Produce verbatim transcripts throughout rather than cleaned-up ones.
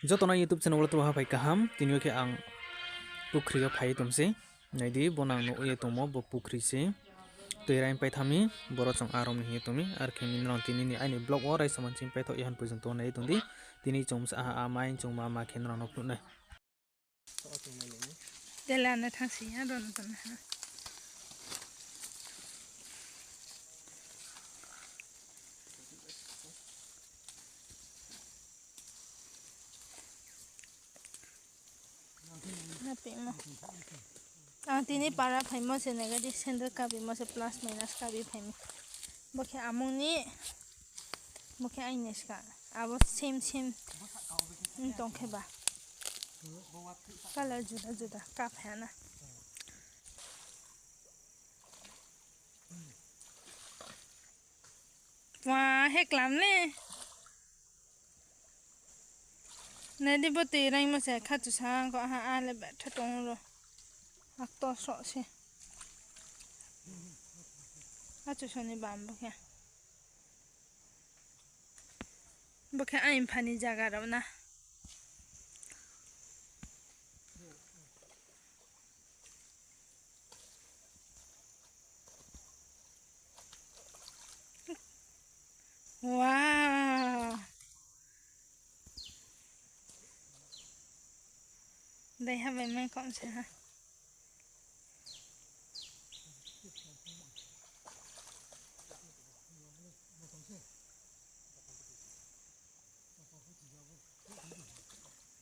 Joto no YouTube channel wo tuha phai kaham, tini yo khe ang pukhri yo phai ye tong se. Nai di, bo nang nuh ye tongmo bo pukhri se. Tui raing pai tha mi, boro chung arom ni hing ye tong mi. Ar khe mi nrao tini ni aini vlog wo raisa manching paithoh ye han porjonto nai ye tong di. Tini chung bsa aha amai chung ma ma khe nrao no phnuh nai. Tela na thang si ya, ron tong ha. Ang tini para phaimo se nai gadi sandal kabimo se plus minus kabi phaimo. Bo khe amung ni, bo khe aini ska. Abo same same. Tong khe ba. Color juda juda kaphai na. Wa, he klam le. Nai di bo tui raingmo se khachu sa ko ha a le betha tong ro. Akto so se. Khachu so ni bam bo khe. Bo khe aini pha ni zaga rao na. Wow. Daiha bai maikom se ha.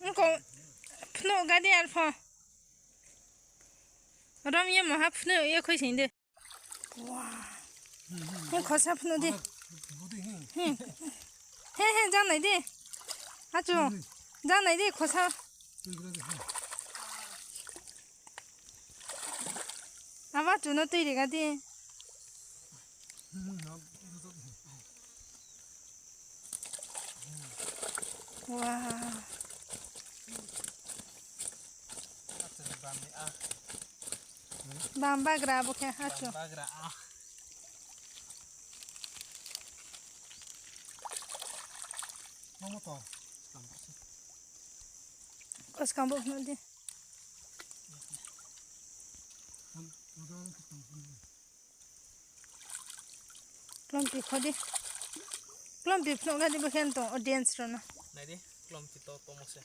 Ongko phnuh gadi arpho. Rom ye moha phnuh ye khuising di. Wow. Hing khosa phnuh di. He, he, janai di. Achu. Janai di khosa. Aba chu no tui riga di. Wow. Bam bagra bo khe hachu. Bam bagra a. Mamo to. Koskang bo phnuh di. Klompi kho di. Klompi phnuh ga di bo khe tong audience rao no. Nai di, klompi to tongmo se.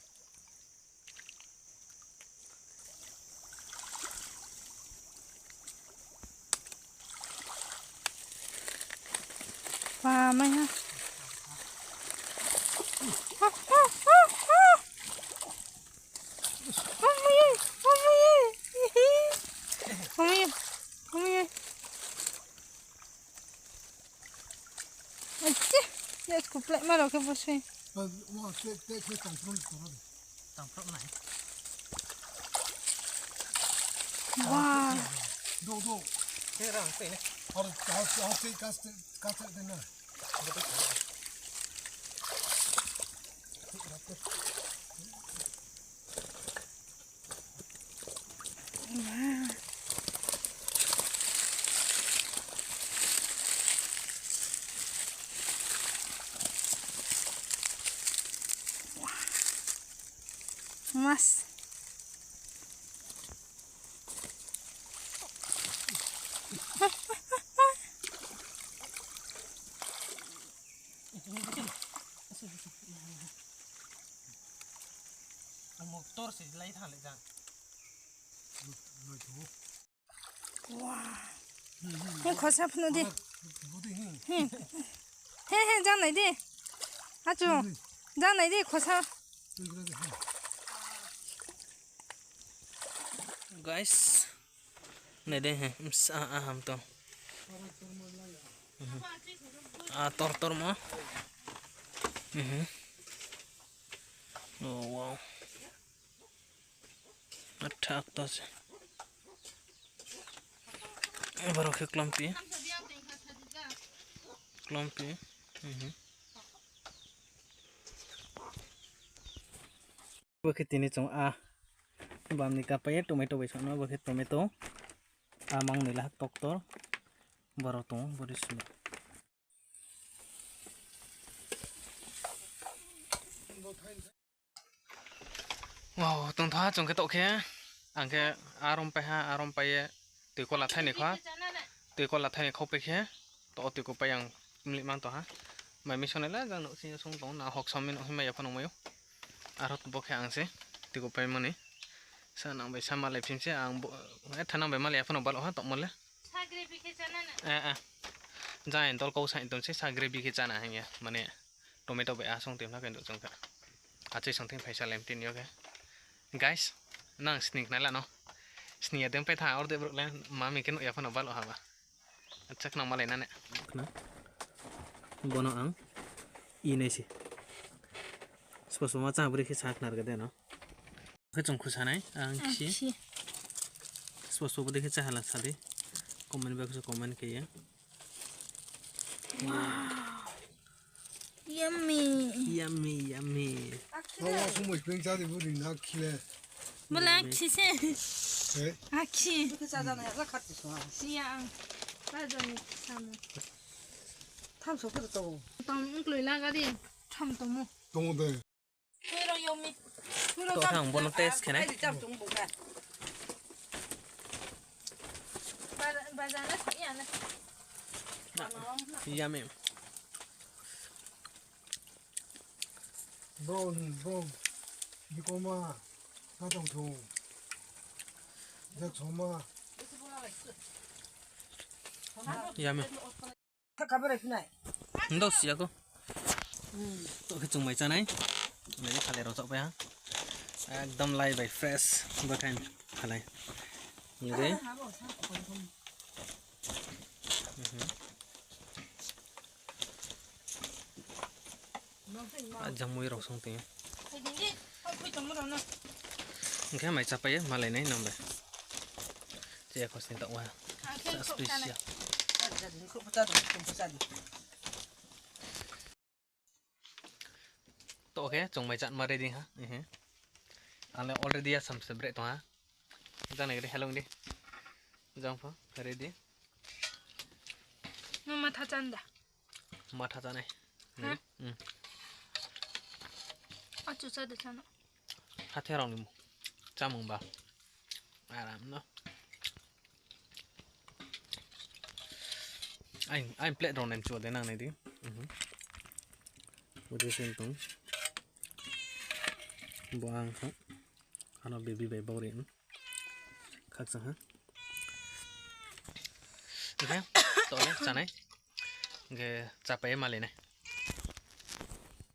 Ba, mai ha. Ong mai ye, ong mai ye. Ong mai ye, ong mai ye. Achi, ya kuplai ma rao khe bo soi. Tangphrop nai. Wow. Do, do. Khe rang se ne. Har, har, har se kaste, kaste de na. Mas. Ang mo tor se lai thang le jang. Wow. Hing khosa phnuh di. Hing. He, he, janai di. Achu. Janai di khosa. Guys. Nai de he, msa a ham to. Mhm. A tor tor mo. Mhm. Oh, wow. Athak to se. Boro khe klompi. Klompi. Mhm. Bo khe tini chung a bam ni kapai ye tomato bai songno, bo khe tomato. A mang ni lahak toktor. Boro tong, bori sumi. Wow, tongtha chung khe toh khe, ang khe arom pai ha, arom pai ye, tui kola thai ni kha, tui kola thai ni khau pai khe, to tui ko pai ang mlih mang tong ha. Mai mi sonai la, jang nouh sing yo song tong, na hok som mi nouh himai ya phano mai ou. Aro bo khe ang se, tui ko pai mani. Sa nang bai sa malai phim se, ang bo, eh, tha nang bai malai ya phano balo ha, tokmo le. Sa gravy khe chana na? Eh, eh. Jang dol kau sa tong se, sa gravy khe chana hing ye, mane. Tomato bai asong tui na khe chung kha. Achai song thing phaisa lem tin yo khe. Guys, nang sning nai la no. Sning ya deng pai tha or de bruk le mami khe nouh ya phano balo ha ba. Acha khnang malai na ne. Khna. Bono ang i nai se. Spo spo ma cha bri khe sa khna rga de no. Khe chung khusa nai ang si. Spo spo bo de khe cha hala sa di. Comment box comment khe ye. Wow. Yummy. Yummy, yummy. Mama sumoi peng cha di buri na khile. Bala akhi se. Eh? Akhi. Siya ang. Ba jani samo. Tham so ko to. Tong ungkloi la gari. Tham tomo. Tomo de. Tui rong yummy. Tui rong To thang bono taste khe nai. Ai di cham chung bo ka. Ba, ba jana si ya na. Yummy. Brown, brown. Bikoma, katong thung. Jaksoma. Yummy. Thaka berai phinai. Ndo siya ko. To khe chung mai chanai. Mai khalai rao chok pai ha. Ekdom lai bai fresh. Bo khe khalai. Ni de. Mhm. A jang mui rao song tong. Hing khe mai chapai ye malai nai nang bai. Che khosni taoh wa. Special. To khe chung mai chatma ready ha. Ehe. Ang le already asam se breh tong ha. Jang nai gede helong di. Jang pho ready. Mo matha chan da. Matha chanai. Ha? Hmm. Achu cha de chano. Hathai rao ni chamung ba. Aram no. Ai, ai plate rao nem chu de nang nai di. Mhm. Bo de sen tong. Bo ang kha. Ano baby bai bau ri. Khakchang ha. Hing khe, to le chanai. Hing khe chapai ye malai nai.